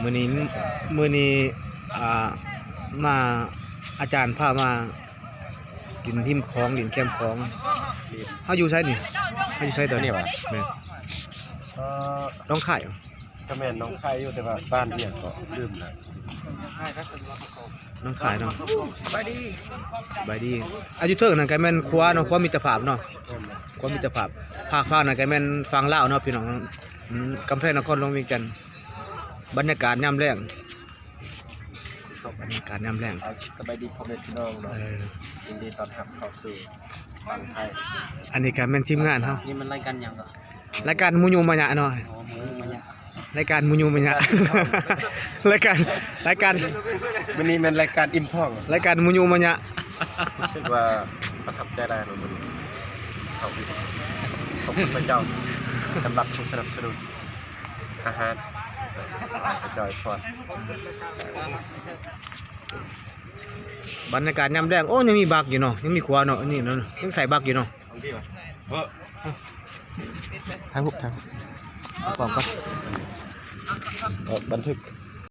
ມື້ນີ້ ມື້ນີ້ ອ່າ ມາ ອາຈານພາມາຫຼິ້ນລິມຂອງ ຫຼິ້ນແຄມຂອງ. ເຮົາຢູ່ໃສນີ້? ເຮົາຢູ່ໃສຕອນນີ້? ນີ້ຫວາ? ແມ່ນ ເອີ ໜອງຄາຍ ກໍແມ່ນໜອງຄາຍຢູ່ ແຕ່ວ່າບ້ານອີ່ຫຍັງກໍລືມແລ້ວ. ໜອງຄາຍເນາະ. ສະບາຍດີ ສະບາຍດີ. ອາ ຢູ່ເທິງນັ້ນກໍແມ່ນຂົວເນາະ ຂົວມິດຕະພາບເນາະ ແມ່ນ ຂົວມິດຕະພາບ. ພາກ ພາກນັ້ນກໍແມ່ນຝັ່ງລາວເນາະພີ່ນ້ອງ ອືມ ກຳແພງນະຄອນຫຼວງວຽງຈັນ. ບັນຍາກາດຍາມແລງ ບັນຍາກາດຍາມແລງ. ອ່າ ສະບາຍດີພໍ່ແມ່ພີ່ນ້ອງເນາະ ເອີ ຍິນດີຕ້ອນຮັບເຂົ້າສູ່ຝັ່ງໄທ. ອັນນີ້ກໍແມ່ນທີມງານເຮົາ. ນີ້ມັນລາຍການຫຍັງກໍ? ລາຍການມູຍູມາຍະເນາະ. ອໍ ມູຍູມາຍະ ລາຍການມູຍູມາຍະ ລາຍການ ລາຍການ ມື້ນີ້ແມ່ນລາຍການອີ່ມທ້ອງ ລາຍການມູຍຢູມາຍະ. ຮູ້ສຶກວ່າປະທັບໃຈຫຼາຍເນາະມື້ນີ້. ຂອບ ຂອບຄຸນພະເຈົ້າສຳລັບຜູ້ສະໜັບສະໜູນອາຫານ ພະເຈົ້າອວຍພອນ. ບັນຍາກາດຍາມແລງ ໂອ້ ຍັງມີບັກຢູ່ເນາະ ຍັງມີຂົວເນາະ ອັນນີ້ເນາະ ຍັງໃສ່ບັກຢູ່ເນາະ. ຖ່າຍຮູບ ຖ່າຍຮູບ ເອົາກ້ອງກ່ອນ ເອົາບັນທຶກ.